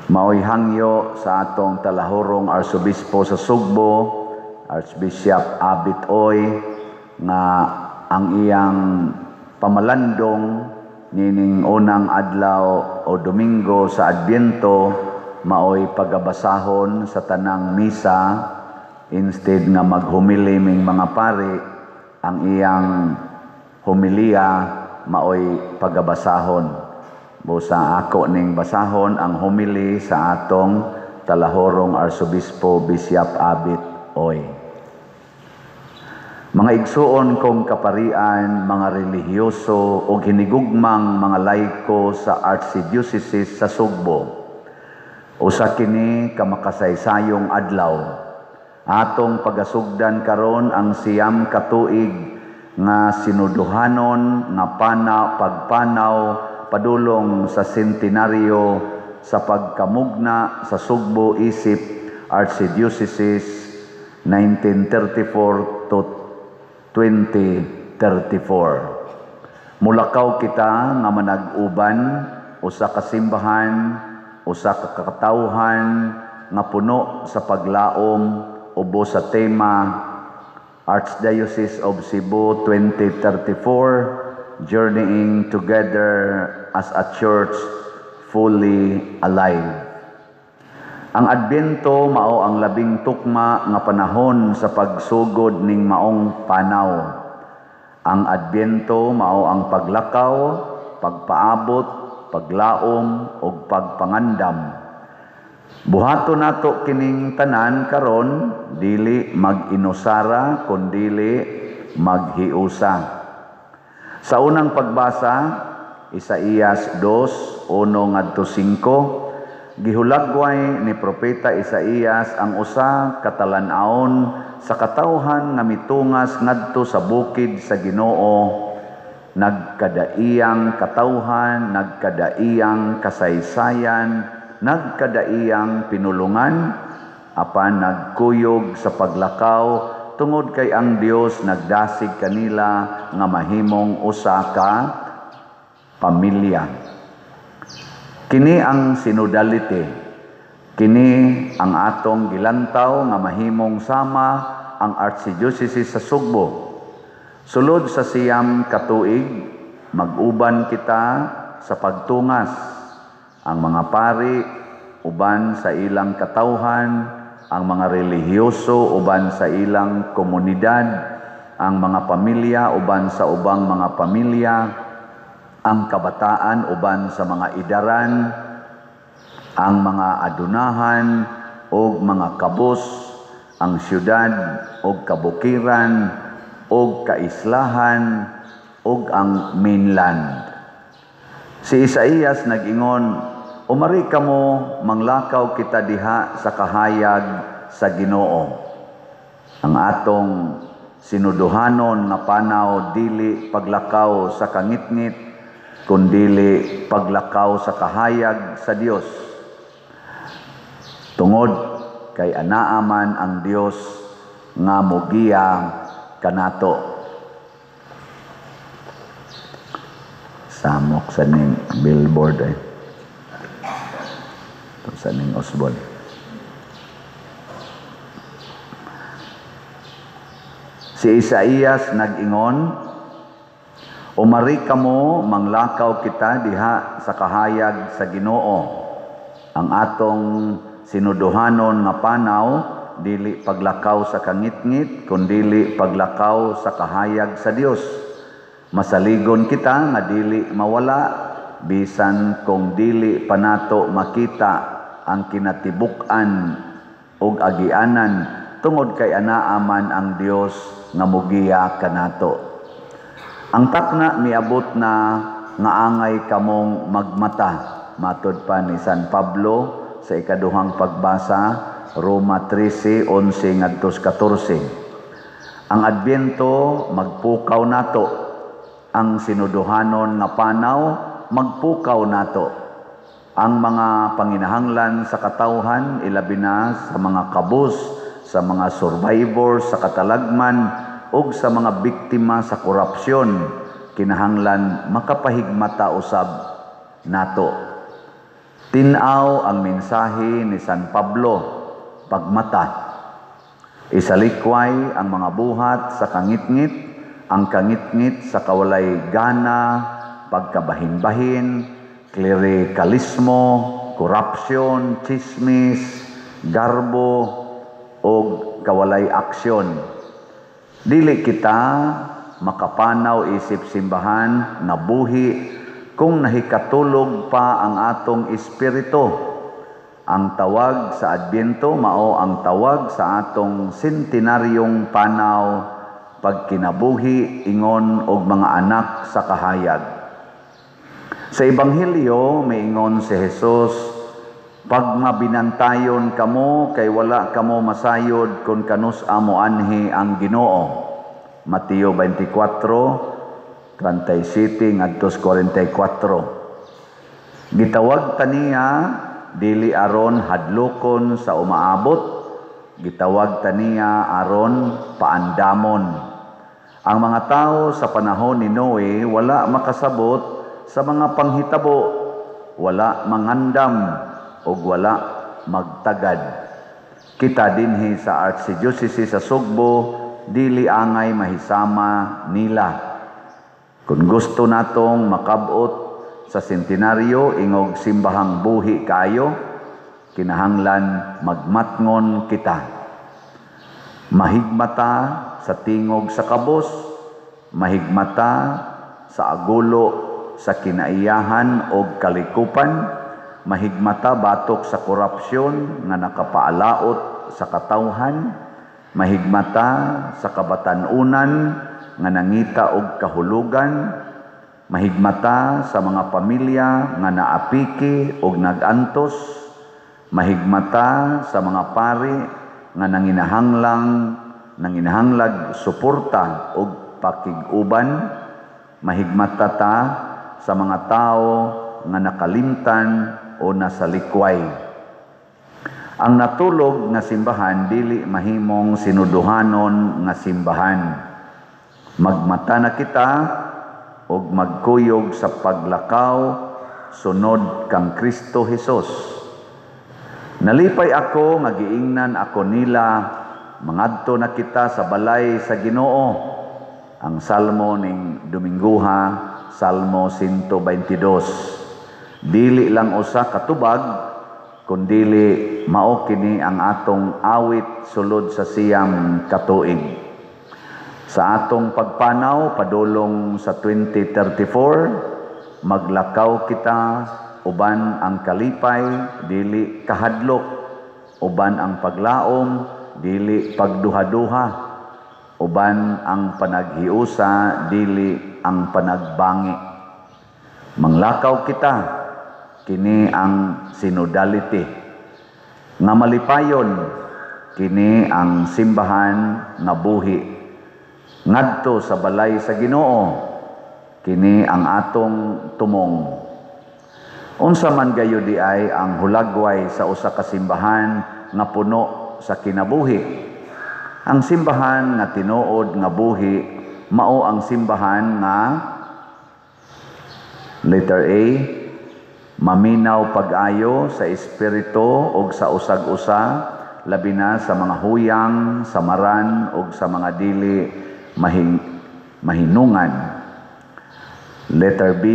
Maoy hangyo sa atong talahorong Arsobispo sa Sugbo, Archbishop Abit Oy, nga ang iyang pamalandong nining unang adlaw o Domingo sa Adbyento maoy pagabasahon sa tanang misa. Instead nga maghumili ming mga pari, ang iyang homilia maoy pagabasahon. Busa ako ning basahon ang homily sa atong talahorong Arsobispo Bishop Abit Oy. Mga igsuon kong kaparian, mga relihiyoso o hinigugmang mga laiko sa Archdiocese sa Sugbo. Usa kini ka makasaysayong adlaw. Atong pagasugdan karon ang 9 ka tuig nga sinuduhanon nga pagpanaw padulong sa sentenaryo sa pagkamugna sa Sugbo isip Archdiocese 1934 to 2034. Mulakaw kita nga manag-uban usa ka simbahan, usa ka katawhan nga puno sa paglaom ubos sa tema Archdiocese of Cebu 2034, Journeying Together as a Church Fully Alive. Ang Adbyento mao ang labing tukma nga panahon sa pagsugod ning maong panaw. Ang Adbyento mao ang paglakaw, pagpaabot, paglaom ug pagpangandam. Buhaton nato kining tanan karon, dili mag-inusara kundili maghiusa. Sa unang pagbasa, Isaías 2:1 ngadto 5, gihulagway ni Propeta Isaías ang usa ka talan-awon sa katawhan nga mitungas ngadto sa bukid sa Ginoo, nagkadaiyang katawhan, nagkadaiyang kasaysayan, nagkadaiyang pinulungan, apan nagkuyog sa paglakaw tungod kay ang Dios nagdasig kanila nga mahimong usa ka pamilya. Kini ang sinodality. Kini ang atong gilantaw nga mahimong sama ang Archdiocese sa Sugbo. Sulod sa 9 ka tuig, mag-uban kita sa pagtungas. Ang mga pari uban sa ilang katawhan, ang mga relihiyoso uban sa ilang komunidad, ang mga pamilya uban sa ubang mga pamilya, ang kabataan uban sa mga idaran, ang mga adunahan ug mga kabus, ang syudad ug kabukiran ug kaislahan ug ang mainland. Si Isaías nag-ingon, "Umari kamo, manglakaw kita diha sa kahayag sa Ginoo." Ang atong sinuduhanon nga panaw dili paglakaw sa kangitngit, kundili paglakaw sa kahayag sa Dios. Tungod kay anaa man ang Dios nga mogiya kanato. Samok sa ning billboard eh. Ito sa ning Osborne. Si Isaías nag-ingon, "Umari kamo, manglakaw kita diha sa kahayag sa Ginoo." Ang atong sinuduhanon nga panaw dili paglakaw sa kangitngit, kundili paglakaw sa kahayag sa Dios. Masaligon kita nga dili mawala bisan kung dili panato makita ang kinatibuk-an ug agianan tungod kay anaa man ang Dios nga mogiya kanato. Ang takna miabot na nga angay kamong magmata, matod pa ni San Pablo sa ikaduhang pagbasa, Roma 13:11 ngadto 14. Ang Adbyento magpukaw nato, ang sinuduhanon nga panaw magpukaw nato. Ang mga panginahanglan sa katawhan, ilabi na sa mga kabus, sa mga survivors sa katalagman ug sa mga biktima sa korupsyon, kinahanglan makapahigmata usab nato. Tin-aw ang mensahe ni San Pablo, pagmata. Isalikway ang mga buhat sa kangitngit, ang kangitngit sa kawalay gana, pagkabahin-bahin, klerikalismo, korupsyon, chismis, garbo, o kawalay aksyon. Dili kita makapanaw isip simbahan nga buhi kung nahikatulog pa ang atong espiritu. Ang tawag sa Adbyento mao ang tawag sa atong sentenaryong panaw pagkinabuhi ingon og mga anak sa kahayag. Sa Ebanghelyo miingon si Jesus, "Pagmabinantayon kamo kay wala kamo masayod kung kanus-a moanhi ang Ginoo." Mateo 24, 37 ngadto 44. Gitawag ta niya dili aron hadlokon sa umaabot, gitawag ta niya aron paandamon. Ang mga tao sa panahon ni Noe wala makasabot sa mga panghitabo, wala mangandam ug wala magtagad. Kita dinhi sa Archdiocese sa Sugbo dili angay mahisama nila. Kung gusto natong makabot sa sentenaryo ingog simbahang buhi kaayo, kinahanglan magmatngon kita. Mahigmata sa tingog sa kabos, mahigmata sa agulo sa kinaiyahan og kalikupan, mahigmata batok sa korupsyon nga nakapaalaot sa katawhan, mahigmata sa kabatan-unan nga nangita og kahulugan, mahigmata sa mga pamilya nga naapiki og nagantos, mahigmata sa mga pari nga nanginahanglag suporta og pakig-uban, mahigmata ta sa mga tao nga nakalimtan o nasalikway. Ang natulog nga simbahan dili mahimong sinuduhanon nga simbahan. Magmata na kita og magkuyog sa paglakaw sunod kang Kristo Hesus. Nalipay ako nga giingnan ako nila, mangadto na kita sa balay sa Ginoo. Ang salmo ning Domingguha, Salmo 122. Dili lang usa ka tubag, kundili mao kini ang atong awit sulod sa 9 ka tuig. Sa atong pagpanaw padulong sa 2034, maglakaw kita uban ang kalipay, dili kahadlok, uban ang paglaom, dili pagduha-duha, uban ang panaghiusa, dili ang panagbangi. Manglakaw kita, kini ang synodality. Nga malipayon, kini ang simbahan nga buhi. Ngadto sa balay sa Ginoo, kini ang atong tumong. Unsa man gayud di ay ang hulagway sa usa ka simbahan nga puno sa kinabuhi? Ang simbahan nga tinuod nga buhi mao ang simbahan nga letter A, maminaw pag-ayo sa espiritu og sa usag-usa, labi na sa mga huyang, samaran og sa mga dili mahinungan. Letter B,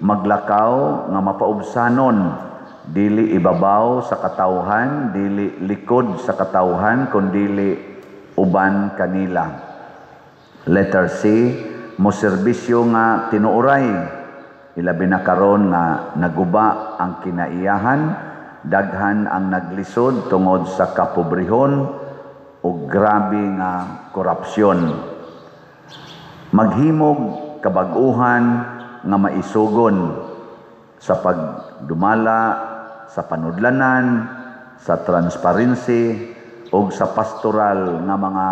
maglakaw nga mapaubsanon, dili ibabaw sa katawhan, dili likod sa katawhan, kundili uban kanila. Letter C, moserbisyo nga tinuoray, ilabi na karon nga naguba ang kinaiyahan, daghan ang naglisod tungod sa kapobrehon ug grabe nga korupsyon. Maghimog kabag-uhan nga maisugon sa pagdumala, sa panudlanan, sa transparency ug sa pastoral nga mga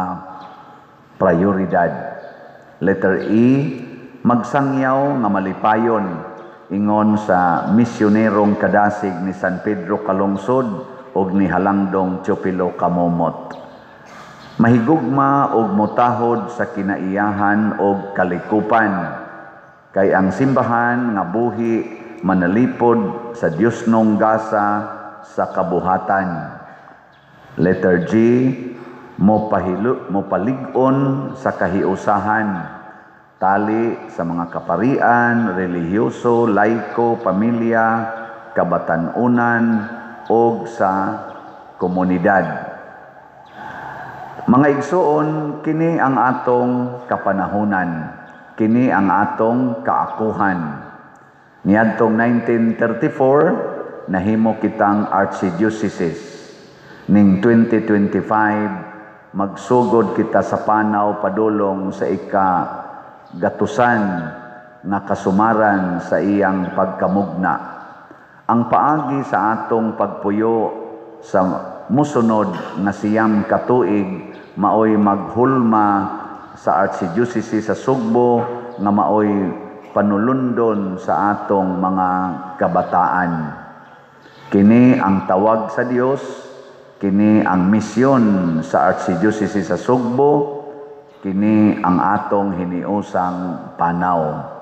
prioridad. Letter E, magsangyaw nga malipayon ingon sa misionerong kadasig ni San Pedro Calungsod ug ni Halangdong Teofilo Camomot. Mahigugma og motahod sa kinaiyahan og kalikupan, kay ang simbahan nga buhi manalipod sa Diosnong gasa sa kabuhatan. Letter G, mopalig-on sa kahiusahan, tali sa mga kaparian, relihiyoso, laiko, pamilya, kabatan-unan ug sa komunidad. Mga igsuon, kini ang atong kapanahunan, kini ang atong kaakuhan. Niadtong 1934, nahimo kitang archdiocese. Ning 2025, magsugod kita sa panaw padulong sa ika gatusan nga kasumaran sa iyang pagkamugna. Ang paagi sa atong pagpuyo sa musunod nga 90 ka tuig maoy maghulma sa Archdiocese sa Sugbo nga maoy panulundon sa atong mga kabataan. Kini ang tawag sa Dios, kini ang misyon sa Archdiocese sa Sugbo, kini ang atong hiniusang panaw.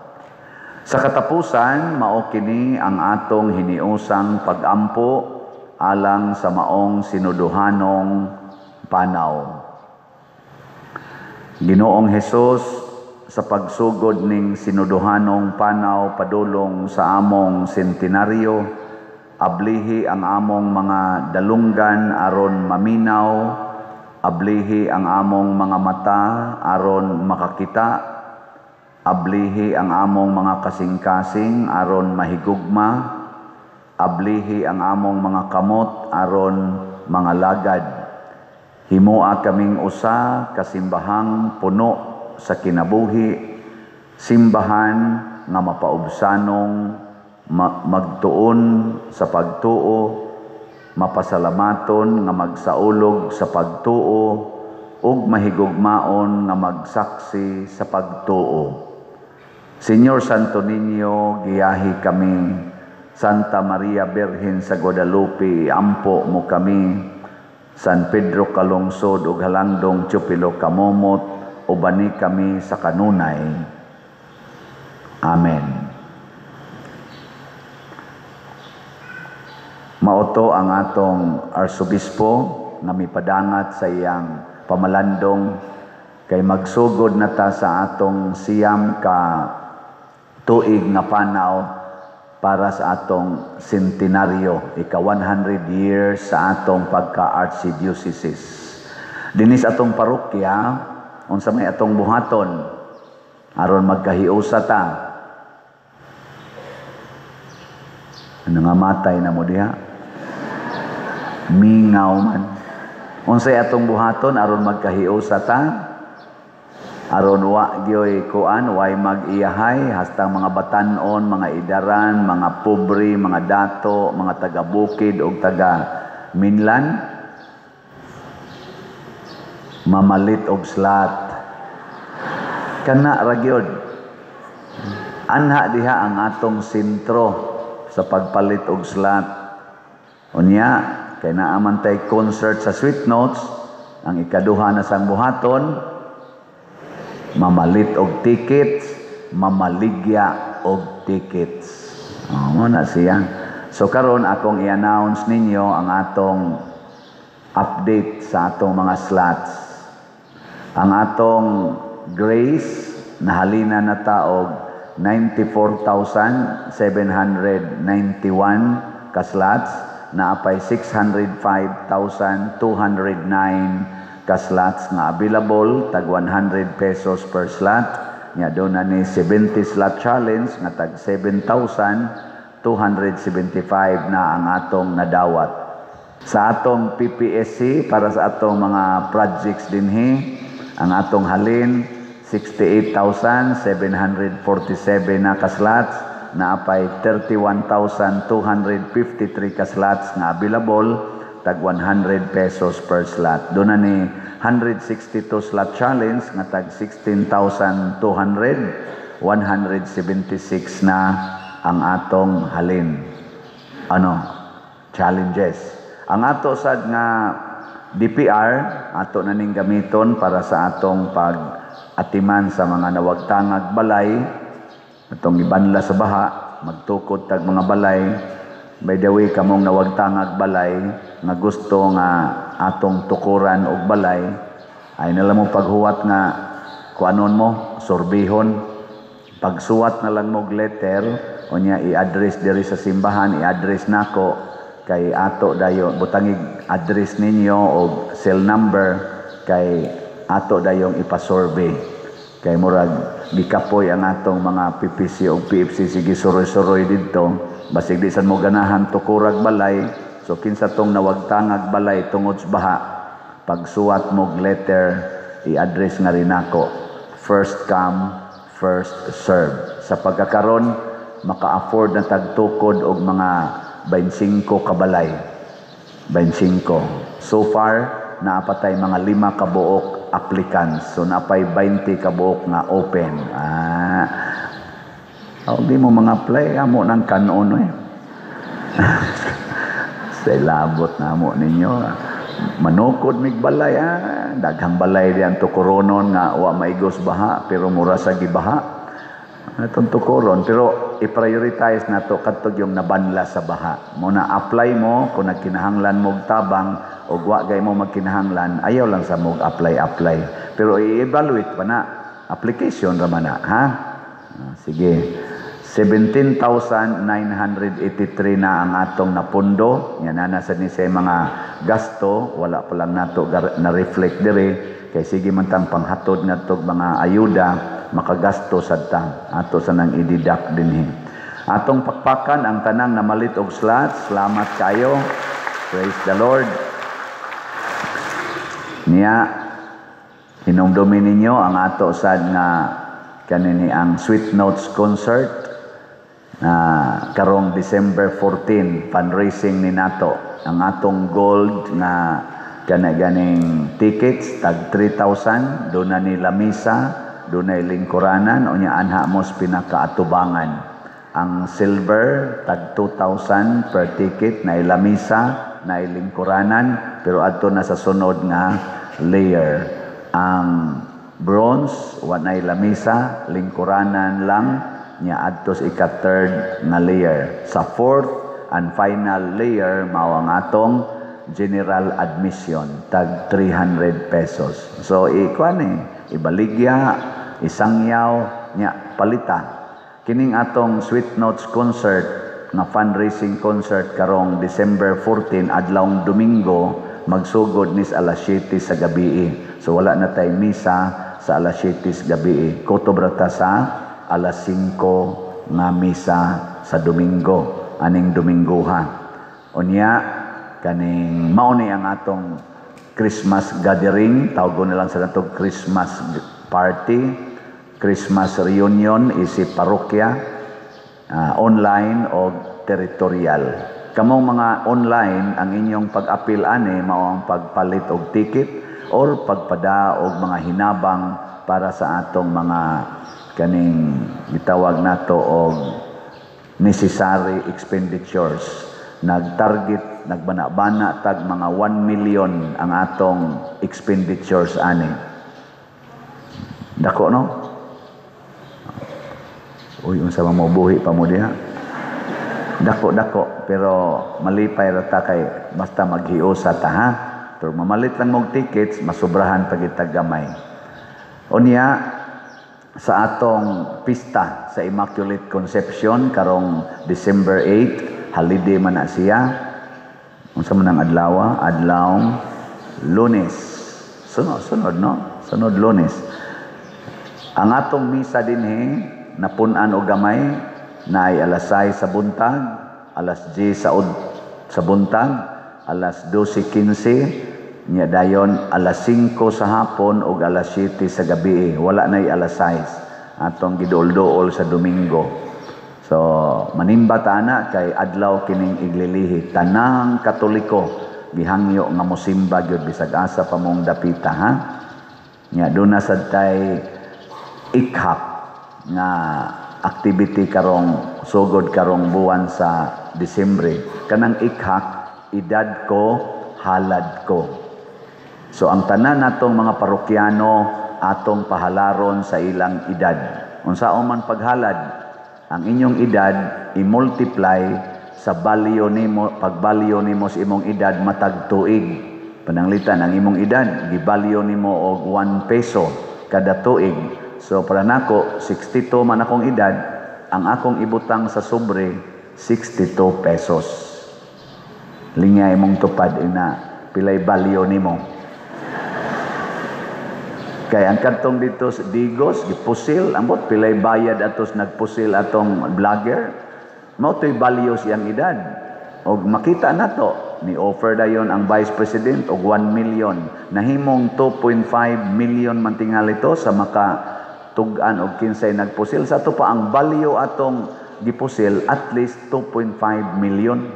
Sa katapusan, mao kini ang atong hiniusang pagampo alang sa maong sinuduhanong panaw. Ginoong Hesus, sa pagsugod ning sinuduhanong panaw padulong sa among sentenaryo, ablihi ang among mga dalunggan aron maminaw, ablihi ang among mga mata aron makakita, ablihi ang among mga kasing-kasing aron mahigugma, ablihi ang among mga kamot aron mga lagad. Himoa kaming usa ka simbahang puno sa kinabuhi, simbahan nga mapaubsanong magtuon sa pagtuo, mapasalamaton nga magsaulog sa pagtuo, ug mahigugmaon nga magsaksi sa pagtuo. Señor Santo Niño, giyahi kami. Santa Maria Birhen sa Guadalupe, ampo mo kami. San Pedro Kalungsod ug Halangdong Teofilo Camomot, ubani kami sa kanunay. Amen. Maoto ang atong arsobispo nga mipadangat sa iyang pamalandong kay magsugod na ta sa atong 90 ka tuig nga panaw para sa atong sentenaryo, ika 100 years sa atong pagka-archdiocese. Dinis atong parokya, unsa may atong buhaton aron magkahiusa ta. Ano nga matay na mo diha? Mingaw man. Unsay atong buhaton aron magkahiusa ta? Aron wa gyoy kuan, way mag-iyahay hasta mga batan-on, mga idaran, mga pobre, mga dato, mga taga-bukid og taga minlan, mamalit og slat. Kana ra gyud. Anha diha ang atong sentro sa pagpalit og slat. Unya kay naa man tay concert sa Sweet Notes, ang ikaduha na sang buhaton, mamalit og tickets, mamaligya og tickets. Oh, mo na siya. So karon akong i-announce ninyo ang atong update sa atong mga slots. Ang atong Grace nahalina na ta og 94,791 ka slots, naapay 605,209 ka slots nga available, tag 100 pesos per slot. Nya doon na ni 70 slot challenge nga tag 7,275 na ang atong nadawat. Sa atong PPSC para sa atong mga projects dinhi, ang atong halin 68,747 na ka slots, naapay 31,253 ka slots nga available, tag 100 pesos per slot. Doon na ni 162 slot challenge nga tag 16,200, 176 na ang atong halin. Ano? Challenges. Ang ato sad nga DPR, ato na ning gamiton para sa atong pag-atiman sa mga nawagtangag balay, atong ibanla sa baha, magtukod tag mga balay. By the way, kamong nawagtangag balay nga gusto nga atong tukuran og balay, ay nila mo paghuwat nga kuanon mo, surbihon. Pagsuwat na lang mo letter, unya i-address diri sa simbahan, i-address nako kay ato dayo butangig address ninyo o cell number kay ato dayong ipasurvey. Kay murag gikapoy ang atong mga PPC o PFC, sige suroy-suroy didto. Basig di san mo ganahan tukurag balay, so kinsa tong nawagtangag balay tungod sa baha, pagsuwat mo letter, i-address nga rin ako. First come, first serve. Sa pagkakaron, maka-afford na tagtukod og mga 25 ka balay. 25. So far, naapatay mga 5 ka buok applicants. So naapay 20 ka buok nga open. Oh, di mo mga apply, amo ng kanon eh. Sa labot na amo ninyo. Manukod mig balay, ah. Daghang balay diyan tukoronon nga wa maigos baha, pero mura sa gibaha. Atong tukoron, pero i-prioritize nato kadto yung nabanla sa baha. Mo na apply mo kung nagkinahanglan mo tabang o wa gay mo magkinahanglan, ayaw lang sa mo apply apply. Pero i-evaluate pa na application ra man na, ha? Ah, sige. 17,983 na ang atong napundo. Yan na nasa ni sa mga gasto, wala pa lang nato na-reflect dire kay sige man tang panghatod ngadto mga ayuda, makagasto sad ta ato sa nang i-deduct dinhi. Atong pakpakan ang tanang namalit og slots. Salamat kayo. Praise the Lord. Niya hinumdumi ninyo ang ato sad nga kanini ang Sweet Notes Concert na karong December 14, fundraising ni nato. Ang atong gold nga kana ganing tickets tag 3,000, do na ni lamisa, do na lingkuranan, unya anha mos pinakaatubangan. Ang silver tag 2,000 per ticket, na lamisa, na lingkuranan, pero adto na sa sunod nga layer. Ang bronze, wa nay lamisa, lingkuranan lang, nya adto sa ika-third nga layer. Sa fourth and final layer mao ang atong general admission tag 300 pesos. So ikuan eh, ibaligya, isangyaw, nya palita. Kining atong Sweet Notes Concert nga fundraising concert karong December 14, adlawng Domingo, magsugod nis alas 7 sa gabi. So wala na tay misa sa alas 7 sa gabi. Kutob ra ta sa alas 5 nga misa sa Domingo, aning Domingoha. Unya kaning mao ni ang atong Christmas gathering, tawgon na lang sa natong Christmas party, Christmas reunion isip parokya, online o territorial. Kamong mga online, ang inyong pag-apil ani mao ang pagpalit og ticket or pagpada og mga hinabang para sa atong mga kaning gitawag nato og necessary expenditures. Nag-target, nagbana-bana tag mga 1 million ang atong expenditures ani. Dako no? Uy, unsa man mo, buhi pa mo diha? Dako-dako, pero malipay ra ta kay basta maghiusa ta, ha. Pero mamalit lang mog tickets, masubrahan pa kita gamay. Unya sa atong pista sa Immaculate Conception karong December 8, holiday man na siya. Unsa man ang adlaw? Adlawng Lunes. Sunod, sunod no? Sunod Lunes. Ang atong misa dinhi napun-an og gamay na ay alas 6 sa buntag, alas 10 sa buntag, alas 12:15, nya dayon alas 5 sa hapon ug alas 7 sa gabi. Wala nay alas 6. Atong giduol-duol sa Domingo. So manimba ta ana kay adlaw kining iglilihi. Tanang Katoliko gihangyo nga mosimba gyud bisag asa pa mong dapita, ha. Nya duna sad tay ikhak nga activity karong sugod karong buwan sa Disyembre. Kanang ikhak, edad ko, halad ko. So ang tanan natong mga parokyano atong pahalaron sa ilang edad. Unsaon man paghalad? Ang inyong edad i-multiply sa value nimo, pagbalyo nimo sa imong edad matag tuig. Pananglitan ang imong edad gibalyo nimo og 1 peso kada tuig. So para nako, 62 man akong edad, ang akong ibutang sa sobre 62 pesos. Lingya imong tupad ina pilay balyo nimo. Kay ang kadtong dito sa Digos gipusil, ambot pilay bayad atos nagpusil atong vlogger. Mao to'y value siyang edad. Og makita nato ni offer dayon ang Vice President og 1 million. Nahimong 2.5 million man tingali to sa makatug-an og kinsay nagpusil. Sa ato pa ang value atong gipusil at least 2.5 million.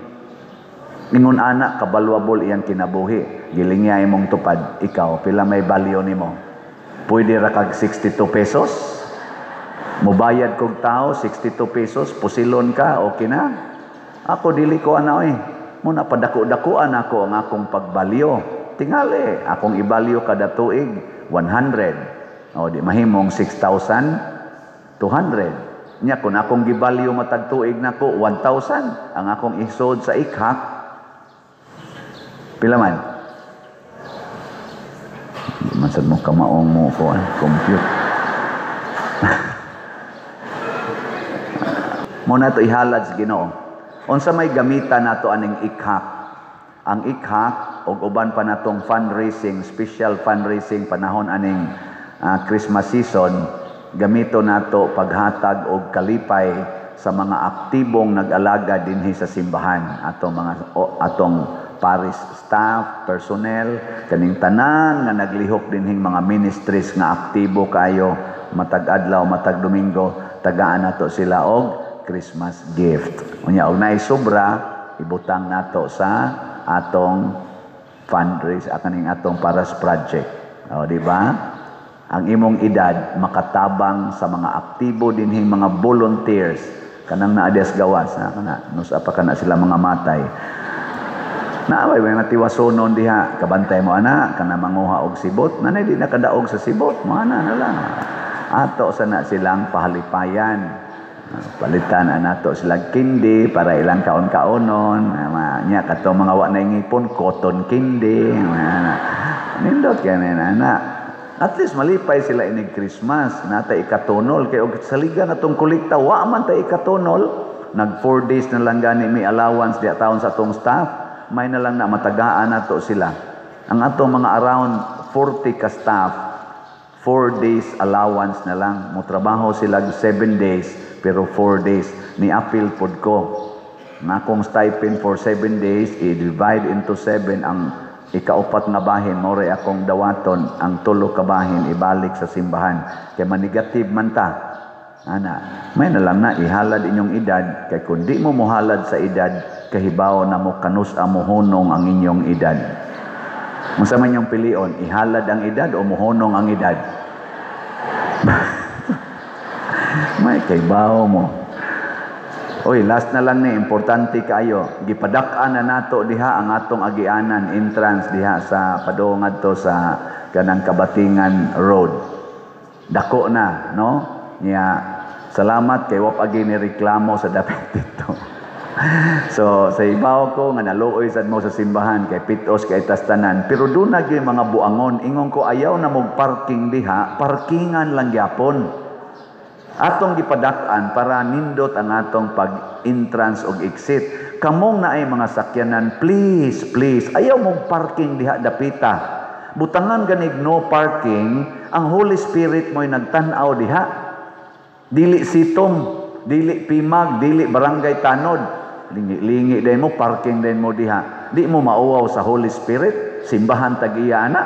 Ingon ana kabaluable iyang kinabuhi. Gilingya imong tupad, ikaw pila may value nimo? Pwede ra kag 62 pesos? Mubayad kog tao 62 pesos, pusilon ka, okay na? Ako dili ko ana oy. Muna padako-dakuan ako ang akong pagbalyo. Tingali, akong ibalyo kada tuig 100. O di mahimong 6,200. Nya kun akong gibalyo matag tuig nako 1,000, ang akong isod sa ikhak pila man? Di man sad mo kamaong mo ko compute. Mo na to ihalad sa Ginoo. Unsa may gamitan nato aning ikhak? Ang ikhak og uban pa natong fundraising, special fundraising panahon aning Christmas season, gamito nato paghatag og kalipay sa mga aktibong nag-alaga dinhi sa simbahan, atong mga atong parish staff, personnel, kaning tanan nga naglihok dinhing mga ministries nga aktibo kayo matag adlaw, matag Domingo, tagaan nato sila og Christmas gift. Unya og naay sobra, ibutang nato sa atong fundraise, kaning atong paras project. O, di ba? Ang imong edad makatabang sa mga aktibo dinhing mga volunteers kanang naadias gawas na kana nusa pa kana sila mga matay. Naaway may matiwasonon diha, kabantay mo ana kana manguha og sibot, nanay di nakadaog sa sibot, mo ana na lang. Ato sana silang pahalipayan. Palitan nato sila kindi para ilang kaon-kaonon. Nya kato mga wa na ngipon cotton candy. Nindot kay na. At least malipay sila inig Christmas, nata ikatunol kay og saligan atong kolekta wa man ta ikatunol. Nag 4 days na lang gani may allowance diha taon sa atong staff. May na lang na matagaan nato sila. Ang atong mga around 40 ka staff, 4 days allowance na lang. Motrabaho sila 7 days, pero 4 days. Ni-appeal pod ko. Ang akong stipend for 7 days, i-divide into 7 ang ikaupat nga bahin, mao ray akong dawaton, ang tulo ka bahin ibalik sa simbahan. Kay manigative man ta. Ana, may na lang na ihalad inyong edad, kay kun di mo mohalad sa edad, kahibaw na mo kanus amohonong ang inyong edad. Unsa man inyong pilion, ihalad ang edad o mohonong ang edad? May kahibaw mo. Oy, last na lang ni, importante kaayo. Gipadak-an na nato diha ang atong agianan entrance diha sa padung ngadto sa kanang Kabatingan Road. Dako na, no? Nya, salamat kay wa pa ni reklamo sa dapit dito. So, sa ibaw ko nga naluoy sad mo sa simbahan kay pitos kay tastanan, pero doon na gyud mga buangon. Ingon ko ayaw na mog parking diha, parkingan lang gyapon. Atong gipadak-an para nindot ang atong pag-entrance og exit. Kamong naay mga sakyanan, please, please, ayaw mong parking diha dapita. Butangan ganig no parking, ang Holy Spirit mo'y nagtan-aw diha. Dili sitom, dili pimag, dili barangay tanod. Lingi-lingi din mo, parking din mo diha. Di mo mauwaw sa Holy Spirit, simbahan tag-iya ana.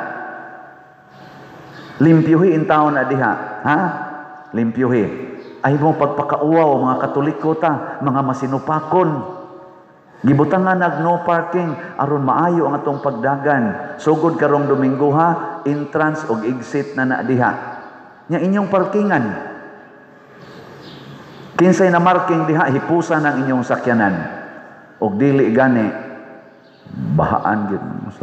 Limpyuhi in taon na diha, ha? Limpyuhi. Ay mo pagpakauwaw mga Katoliko ta, mga masinupakon. Gibutangan nag no parking aron maayo ang atong pagdagan. Sugod karong Domingo ha, entrance og exit na na diha. Nya inyong parkingan. Kinsay na marking diha, hipusan ang inyong sakyanan. Og dili gani bahaan gid mo sa.